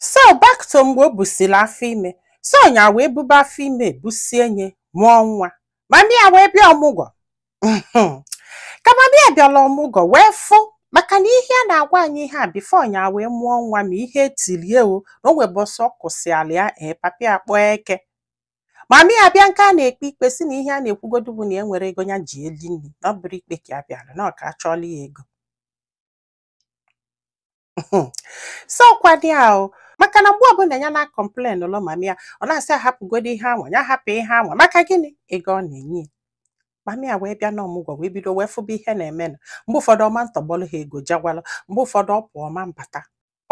So back to mgbe o busiri afọ ime. So nya wee bube afọ ime, busie nye, mụọ nwa. Mami ya wee bịa ọmụgwọ. Ka mami ya bịala ọmụgwọ wee fụ, maka na ihe a na-agwa anyị ihe a before nya wee mụọ nwa, ma ihe etilie o na o nwebe ọsọ kwụsịala ya. Ee, papi ya kpọọ eke. Mami ya bịa nke a na-ekpe ikpe, si na ihe a na-ekwugodu bụ na e nwere ego ya ji eli nri, na ọ bụrụ ikpe ka ya bịara, na ọ ka achọọla ya ego. So kwado ya o, maka na mgbe ọbụla ya na-acomplain ụlọ mami ya, ọ na-asị ahapụgodo ihe anwa, ya hapụ ihe anwa, maka gịnị? Ego ọ na-enye ya. Mami ya wee bịa n'ọmụgwọ, wee bido wee fụba ihe na-emenụ. Mgbe ụfọdụ ọma ntọgbọlụ ha ego jagwalụ, mgbe ụfọdụ ọ pụọ ọma mbata,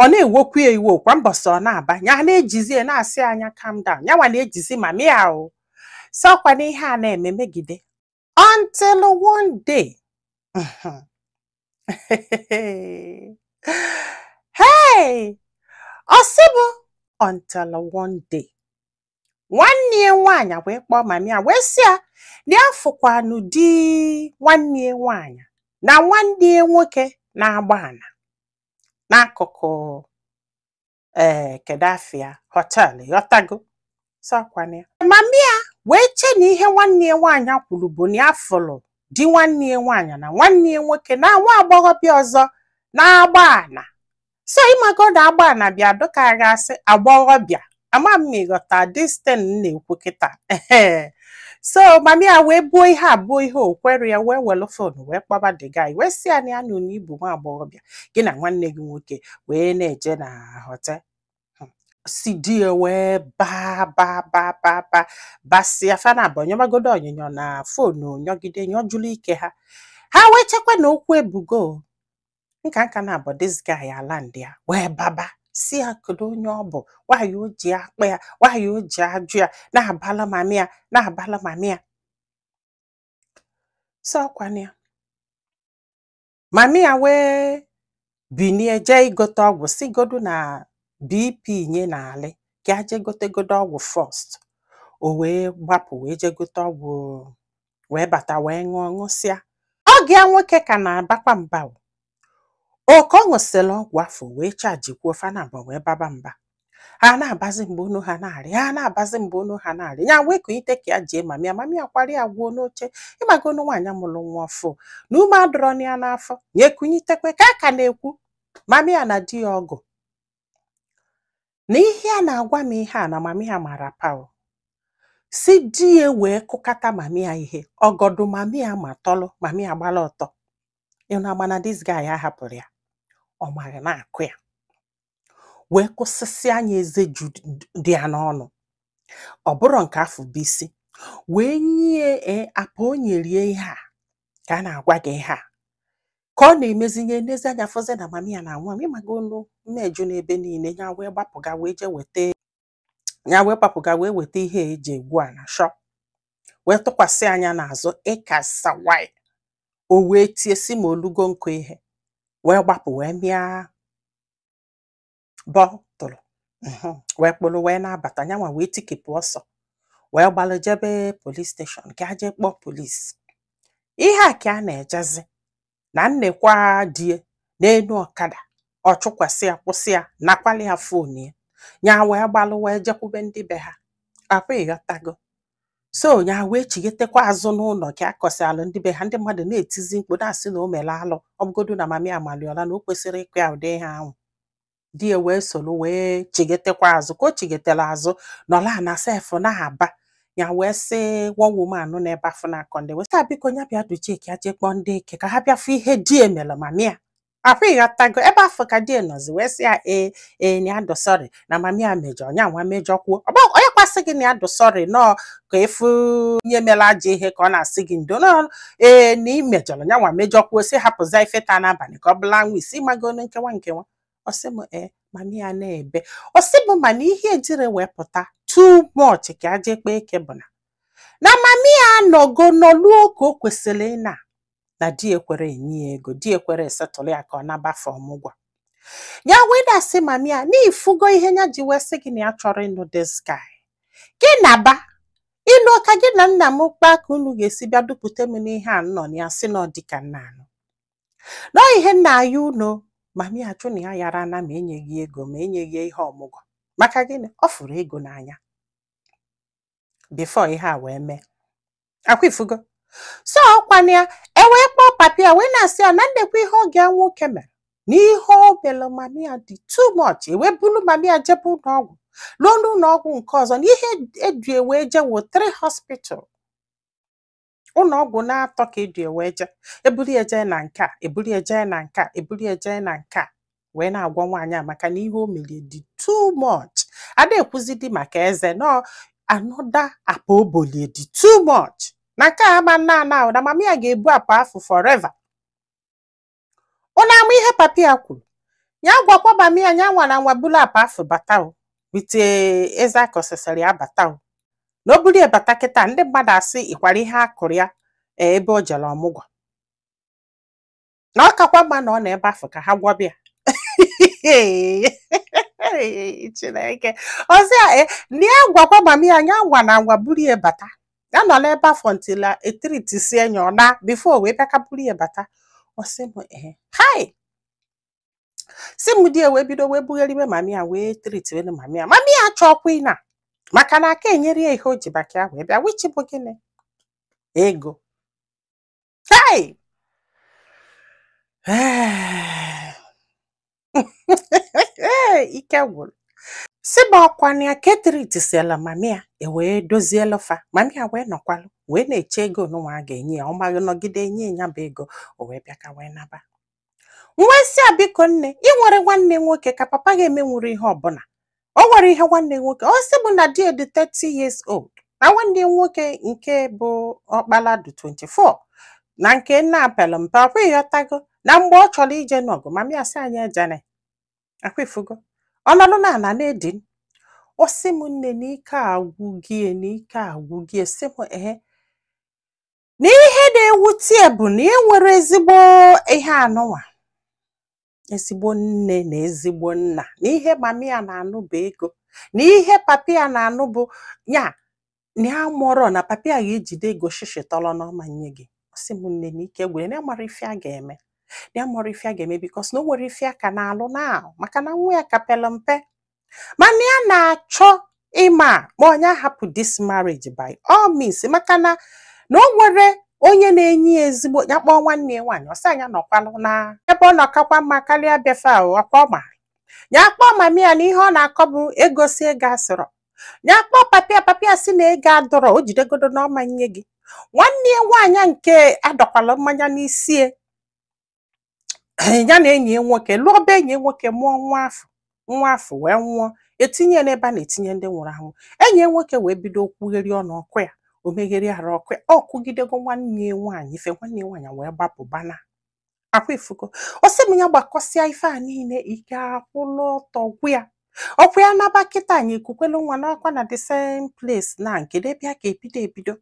ọ na-ewokwu ya iwe kwa mbọsị ọ na-aba. Ya na-ejizi ya na-asị anya calm down, ya nwa na-ejizi mami ya o. So kwana ihe a na-eme megide until one day, hey, ọ sị bụ until one day nwanne ya nwaanyị wee kpọọ mami ya, wee sị ya na ya fụkwanụ di nwanne ya nwaanyị na nwanne ya nwoke na-agba ana n'akụkụ ee kedafia hotel. Ghọtago? Sọkwana ya, mami ya wee chee na ihe nwanne ya nwaanyị kwuru bụ na ya fụrụ di nwanne ya nwaanyị na nwanne ya nwoke na nwa agbọghọbịa ọzọ na-agba ana. So ịmago na agba ana bịa dịka a ga-asị agbọghọbịa, ama m ịghọta this thing m na-ekwu kịta. So mami ya wee buo ihe a, buo ihe o kwere ya, wee welu phone wee kpọba the guy, wee sị ya na ya nụ na ibu nwa agbọghọbịa gị na nwanne gị nwoke wee na-eje na hotel. Si di ya wee baa baa baa baa baa basịa fana abụọ, nyọbagodo onyinyo na phone, nyọgide nyọjulu ike ha. Ha wee chekwa na okwu ebugo nka nka na abụ. This guy ala ndị ya wee baba, si ya kedu onye ọ bụ, nwaanyị o ji akpa ya, nwaanyị o ji ajụ ya, na-abala mami ya, na-abala mami ya. So ọkwana ya, mami ya wee binie jee igote ọgwụ, si godu na BP nye na-alị ka ya jee gotegodo ọgwụ first. O wee gbapụ wee jee gote ọgwụ, wee bata, wee ṅụọ, ṅụsịa. Ọgụ ya nwoke ka na-abakwa mba o. O ka ọ ṅụsịrị ọgwụ afọ, wee chajikwuo fana abụọ, wee baba mba. Ha na-abazi mgbe onu ha na-arị, ha na-abazi mgbe onu ha na-arị. Ya wee kunite ka ya jee mami ya, mami ya kwara ya gwuo n'oche. Ịmago nwaanyị mụrụ nwa ọfụ na ume adọrọ ya n'afọ, ya ekunyitekwe ka a ka na-ekwu mami ya na di ya ọgụ na ihe a na-agwa m ihe a na mami ya mara pa o si di ya wee kụkata mami ya ihe ọgọdụ, mami ya ma tọlụ, mami ya gbala ọtọ. Ịnụ agba na this guy ya hapụrụ ya, ọ mara na-akụ ya, wee kụsịsị anya eze ju dị ya n'ọnụ. Ọ bụrụ nke afọ bụ isi wee nye e apa o nyerie ihe a ka a na-agwa gị, ihe a ka ọ na-emezinye n'ezi anya fọzi na mami ya na nwa m. Ịmaga olu mmeju n'ebe niile. Ya wee gbapụga wee jee weta, ya wee gbapụga wee weta ihe eji egwu ala shọ, wee tụkwasị anya n'azụ ịkasa wai. O wee tie si ma olugo nkụ ihe, wee gbapụ wee mịa bọtụlụ, wee kpụrụ wee na-abata. Nyanwa wee tikepụ ọsọ, wee gbalụ jebe police station ka a jee kpọọ polisi. Ihe a ka a na-ejezi na nnekwa die n'elu ọkada, ọ chụkwasị ya, kwụsị ya, nakwali ya phone ya. Nya wee gbalụ wee jekwube ndị be ha akwa. Ịghọtago? So nya wee chigetekwa azụ n'ụlọ ka a kọsịalụ ndị be ha. Ndị mmadụ na-etizi mkpu, na-asị na o mere alụ, ọ bụgodu na mami amaliola na o kwesịrị ịkụ ya ụdị ihe ahụ. Di ya wee soro wee chigetekwa azụ. Ka o chigetara azụ, nọla na sef na-aba, ya wee sị one woman n'ebe afọ na-akọ ndị wee sị, biko ya bịa duchie ka ya jee kpọọ ndị eke ka ha bịa fụ ihe di emere mami ya akwa. Ịghọtago? Ebe afọ ka di nọzi wee sị ya ee ee, na ya dụ sorry, na mami ya mejọ, nya nwa mejọ kwuo. Onye kwasị gị na ya dụ sorry nọọ ka efu onye mere ajọ ihe ka ọ na-asị gị ndo nọ ee na ị mejọrọ, nya nwa mejọ kwuo, sị hapụza ife taa n'abalị ka ọ bụla anwụ isi magonu nkewa nkewa. Ọ sị m ee, mami ya na-ebe. Ọ sị bụ mana ihe ejire wee pụta too much ka aje kpee eke bụ na mami ya anọgo nọluo ka o kwesịrị ịna na di ekwere enye ya ego, di ekwere esetụlụ ya ka ọ naba ọmụgwọ. Ya wee na-asị mami ya na ifugo ihe ya ji wee sị gị na ya chọrọ ịnụ this guy, gị naba ịnụ ka gị na nna m kpaa ka unu ga-esi bịa dupụta m n'ihe a nọ na ya, sị na ọ dị ka nna anụ nọọ ihe nna ya unu. Mami achụ na ya yara na ma enyeghị ego, ma enyeghị ihe ọmụgwọ. Maka gịnị? Ọ fụrụ ego n'anya. Before ihe a wee mee, akwa ifugo. So ọkwana ya e wee kpọọ papi ya, wee na-asị ya na nnekwa ihe oge ya nwoke mere na ihe o mere mami ya dị too much. E wee bulu mami ya jebe ụlọ ọgwụ, ruo n'ụlọ ọgwụ nke ọzọ na ihe edu wee jewo three hospital, ụlọ ọgwụ na-atọ ka edu wee je. Eburu ya jee na nke a, eburu ya jee na nke a, eburu ya jee na nke a, wee na-agwọ nwaanyị a maka na ihe o mere dị too much. Ada ekwuzidi maka eze nọ another apa obolie dị too much na nke a ama nna ana na mami ya ga-ebu apa afụ forever. Ụnụ ama ihe papi ya kwuru? Ya gwakwa mami ya, ya nwa na nwa bulu apa afụ bata o bite eze akọsịsịrị ya bata o, na o buru ya bata kịta, ndị mmadụ asị ịkwara ihe akụrụ ya ebe o jere ọmụgwọ, na ọ kakwa mma na ọ nọ ebe afọ ka ha gwọbịa. Chineke ọzọ ya na ya gwakwa mami ya, ya nwa na nwa buru ya bata, ya nọ n'ebe afọ ntila etriti enyi ọ na before wee bịa ka buru ya bata. Ọ sị m ee, hai, si m di ya wee bido wee bugheribe mami ya, wee tritiwelu mami ya. Mami ya achọkwa ịna maka na aka enyere ya ihe o ji maka ya wee bịa, which bụ gịnị? Ego. Hai! Ike gwụrụ. Si m ọkwana ya ka etritisiela mami ya, e wee dozielu fa. Mami ya wee nọkwalụ wee na-eche ego nụnwa a ga-enye ya. Ọ maghị nọgide enye ya bụ ego, o wee bịa ka wee naba. Nwa sị ya, biko nne, ị nwere nwanne nwoke ka papa ga-emenwuru ihe ọbụla o nwere ihe nwanne nwoke? Ọ sị bụ na di ya dị 30 years old, na nwanne nwoke nke bụ ọkpala dị 24, na nke nna apelụ mpe. Ọkwa ịghọtago na mgbe ọ chọrọ ije n'ọgụ, mami ya sị anyị ejene. Akwa ifugo, ọ nọdụ na ana na-edi. Ọ sị m nne, na ike agwụgie, na ike agwụgie. Sị m ehe, na ihe na-ewute ya bụ na e nwere ezigbo ihe anụnwa, ezigbo nne na ezigbo nna, na ihe mami ya na-anụ bụ ego, na ihe papi ya na-anụ bụ ya na ya mụrọ, na papi ya ga-ejide ego shishitọrọ n'ọma nye gị. Ọ sị m nne, na ike gwere, na ya mara ife a ga-eme, na ya mara ife a ga-eme, because na o nwere ife a ka na-alụ na maka na nwa ya ka pere mpe. Mana ya na-achọ ịma ma onye ahapụ this marriage by all means, maka na o nwere onye na-enye ya ezigbo. Ya kpọọ nwanne ya nwaanyị, ọ sị anya nọkwalụ na ebe ọ nọkakwa mma karịa befe ahụ. Ọkwa ọ maara ya kpọọ mami ya na ihe ọ na-akọ bụ ego, si ego asịrọ. Ya kpọọ papi ya, papi ya si na ego adọrọ, o jidegodo n'ọma nye gị. Nwanne ya nwaanyị nke adọkwala mmanya n'isi ya na enyi ya nwoke lụọ be enyi ya nwoke, mụọ nwa afọ, nwa afọ wee nwụọ, etinye ya n'ebe a na-etinye ndị nwụrụ anwụ. Enyi ya nwoke wee bido kwugheri ọnụ ọkụ ya, o megheri ara ọkụ ya, ọ kwugidego nwanne ya nwaanyị ife. Nwanne ya nwaanyị wee gbapụ bana. Akwa ifugo. Ọ sị m ya gbakọsịa ife a niile, ike akwụlụ ọtọ gwụ ya. Ọkwa ya naba kịta, anyị ekwukwelu nwa n'ọkwa na the same place na nke ebe a ka ebido ebido.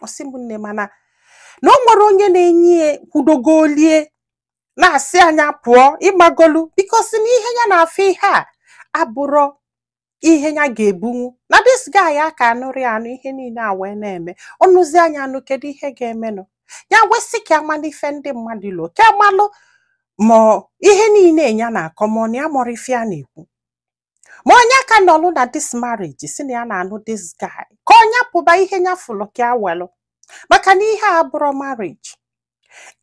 Ọ sị m nne, mana na o nwere onye na-enye ya kwudogolie na-asị anya pụọ ịmagolu, because na ihe ya na-afụ, ihe a abụrọ ihe ya ga-ebunwu na this guy aka anụrụ ya anụ. Ihe niile a wee na-eme ọnụzi anya anụ, kedu ihe ga-emenụ? Ya wesị ka amalụ ife ndị mmadụ lo, ka amalụ ma ihe niile ya na-akọ, ma ọ na ya mọrọ ife a na-ekwu, ma onye aka nọlụ na this marriage si na ya na-anụ this guy, ka onye pụba ihe ya fụlụ ka ya welụ, maka na ihe a abụrọ marriage.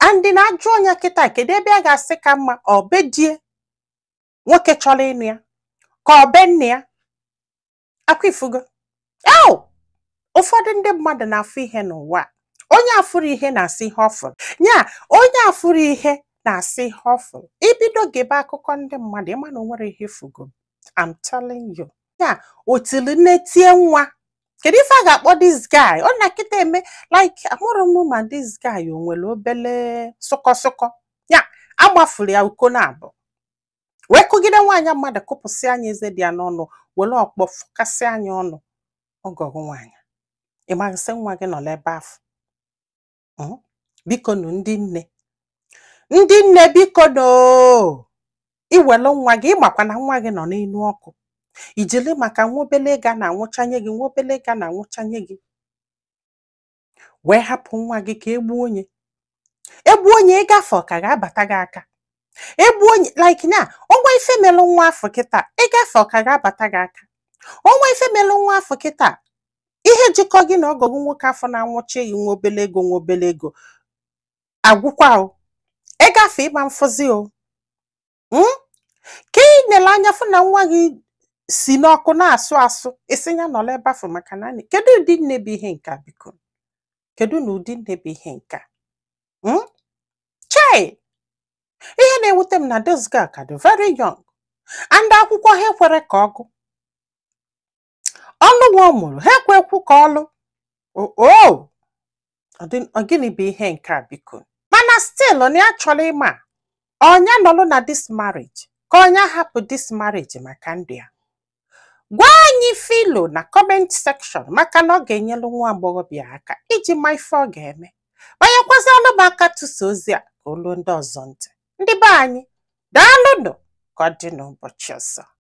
And na ajụ onye kịta, kedu ebe a ga-asị ka mma? Ọ be die nwoke chọrọ ịnụ ya, ka ọ be nne ya? Akwa ifugo. Eo, ụfọdụ ndị mmadụ na-afụ ihe n'ụwa a. Onye afụrụ ihe na-asị ihe ọ fụrụ nya, onye afụrụ ihe na-asị ihe ọ fụrụ. Ibido gebe akụkọ ndị mmadụ, ịma na o nwere ihe fugo. I'm telling you. Ya otili nne tie nwa, kedu ife a ga-akpọ this guy? Ọ na kịta eme like amụrụ m, ma this guy o nwere obele sụkọ sụkọ ya, agbafuru ya uko na abụ wee kụgide nwaanyị mmadụ, kụpụsị anya eze dị ya n'ọnụ, were ọkpọ fụkasị anya ọnụ ọgọgụ nwaanyị. Ị maghịsị nwa gị nọ n'ebe afọ. Biko nụ, ndị nne, ndị nne, biko nụ, iwelu nwa gị, ịmakwa na nwa gị nọ n'elu ọkụ, ijili maka nwa obele ego a na-anwụchanye gị, nwa obele ego a na-anwụchanye gị, wee hapụ nwa gị ka egbuo onye, egbuo onye. Ịgafe ọ ka ga-abata gị aka. Egbu onye like na onwe ife melụ nwa afọ kịta, ịgafe ọ ka ga-abata gị aka. Onwe ife melụ nwa afọ kịta, ihe jikọ gị na ọgọ gị nwoke afọ na-anwụchi gị nwa obele ego, nwa obele ego agwụkwa o. Ịgafe ịgba mfụzi o. Ka ị nele anya fụ na nwa gị si n'ọkụ na-asụ asụ, isi ya nọrọ ebe afọ maka na kedu ụdị nne bụ ihe nke a biko? Kedu na ụdị nne bụ ihe nke a? Chai! Ihe na-ewute m na this girl ka dị very young, and akwụkwọ ha ekwere ka ọgụ ọlụ nwa ọ mụrụ ha ekwekwu ka ọlụ o. Ọ gịnị bụ ihe nke a biko? Mana still na ya chọrọ ịma ọnya nọlụ na this marriage ka ọnya hapụ this marriage maka ndụ ya. Gwa anyị filo na comment section, maka na ọ ga-enyelu nwa agbọghọbịa aka iji ma ife ọ ga-eme. Banyekwazịalụ m aka tụsa ozi a ka olu ndị ọzọ ntị. Ndị be anyị, daalụnụ. Ka ọ dị n'ụbọchị ọzọ.